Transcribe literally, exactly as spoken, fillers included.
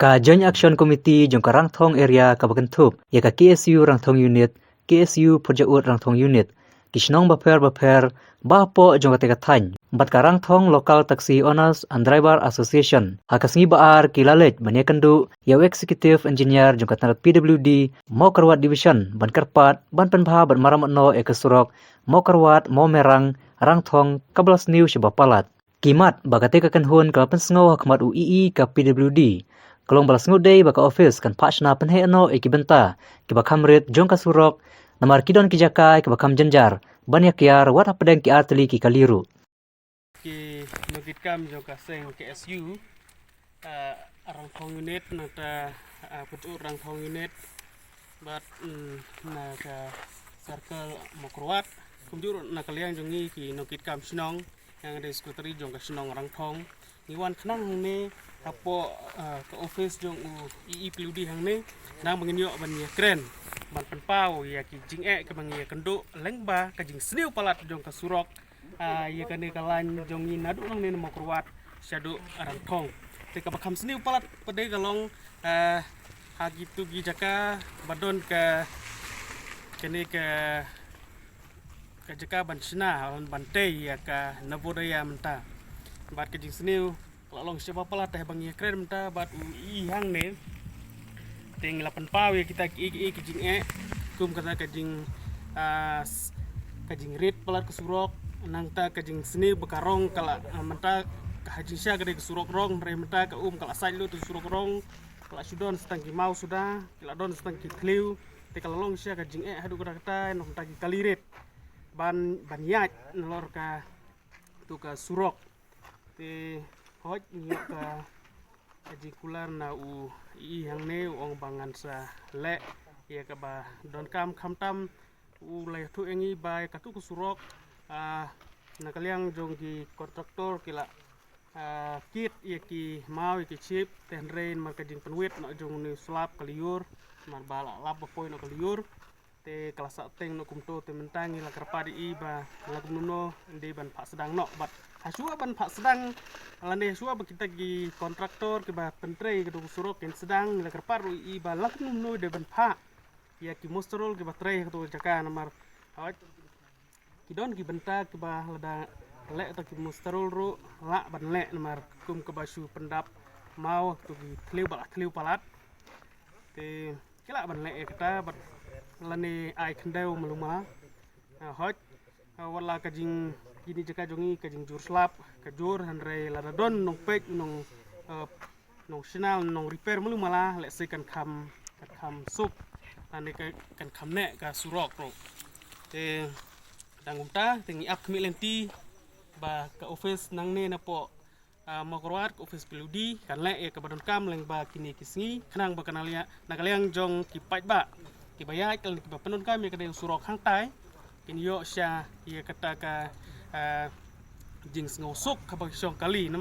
Ka Joint Action Committee jong ka Rangthong Area kaba kynthup ïa ka K S U Rangthong Unit, K S U Phutjaud Rangthong Unit, ki shnong bapher bapher ba hapoh jong kata ka thaiñ bad ka Rangthong Local Taxi Owners and Driver Association ha ka sngi ba ar ki la leit ban ïakynduh ïa u Executive Engineer jong ka tnad P W D Mawkyrwat Division ban kyrpad ban pynbha bad maramot noh ïa ka surok Mawkyrwat Mawmerang Rangthong kaba la sniew shibun palat. Ki mat ba kata ka kynhun ka la pynsngew ha khmat u E E ka P W D ka long ba la sngewdei ba ka office kan phah shna pynheh noh ïa ki bynta kiba kham rit jong ka surok, namar ki don ki jaka kiba kham jynjar ban ïa kiar wat hapdeng ki artylli ki kali ruh. Ki nongkitkam jong ka seng K S U, ah, Rangthong Unit, nangta, ah, Phutjaud Rangthong Unit, bad, mm, na ka circle Mawkyrwat, kumjuh ruh na ka liang jong ngi ki nongkitkam shnong, ïa nga dei secretary jong ka shnong Rangthong. Ngi wan khnang hangne hapoh, ah, ka office jong u E E P W D hangne, khnang ba ngin ïoh ban ïakren, ban pynpaw ïa ki jingeh kaba ngi ïakynduh lyngba ka jingsniew palat jong ka surok, ah, ïa kane ka lain jong ngi naduh nangne na Mawkyrwat shaduh Rangthong. Te kaba kham sniew palat pat de ka long, ah, ha kitu ki jaka ba don ka, kane ka, ka jaka ban shna, ban tei ïa ka Navodaya mynta. Bad ka jingsniew ka la long shibun palat te ba ngi ïakren mynta bad u E E hangne. Te ngi la pynpaw ïa kita kiei kiei ki jingeh, kum kata ka jing, ah, s-, ka jingrit palat ka surok, nangta ka jingsniew ba ka rong ka la, ah, mynta ka ha jingshisha ka dei ka surok rong, hynrei mynta ka um ka la sait lut ka surok rong, ka la shu don sa tang ki maw suda, ka la don sa tang ki thliew, te ka la long shisha ka jingeh haduh katta katta, nangta ki kali rit ban, ban ïaid nalor katu ka surok. Te hooid ngi ïoh ka, ka jingkular na u E E hangne, u ong ba ngan sa leh ïa kaba donkam, khamtam u la ïathuh ïa ngi ba ïa katu ka surok, ah, na ka liang jong ki contractor ki la, ah, kit ïa ki maw ïa ki ship, te hynrei namar ka jingpynwit noh jong une u slap ka lyiur, namar ba la lap ba poi noh ka lyiur. Te ka la sah teng noh kumto, te mynta ngi la kyrpad ïa i ba la kumno kumno ym dei ban phah sdang noh, bad hashuwa ban phah sdang lane hashuwa ba kita ki contractor kiba pyntrei katu ka surok kin sdang, ngi la kyrpad ruh ïa i ba la kumno kumno dei ban phah ïa ki musterol kiba trei ha katu ka jaka, namar hooid ki don ki bynta kiba lada leh ta ki musterol ruh lah ban leh, namar kum kaba shu pyndap maw katu ki thliew ba la thliew palat. Te ki lah ban leh ïa kata bad lane ai khyndew malu mala. Ah, hooid, ah, wat la ka jing, kine jaka jong ngi ka jingjur slap ka jur, hynrei lada don nongpeit, nong, ah, nongshna, nongrepair malu mala, lehse kan kham, kan kham suk lane ka, kan kham neh ka surok ruh. Te dang kumta te ngi ap khmih lynti ba ka office nangne napoh, ah, Mawkyrwat, ka office P W D kan leh ïa kaba donkam lyngba kine ki sngi, khnang ba ka na liang, na ka liang jong ki paidbah kiba ïaid lane kiba pyndonkam ïa ka dei u surok hangtai kin ïoh sha ïa kata ka, ah, jingsngewsuk haba ki shong kali.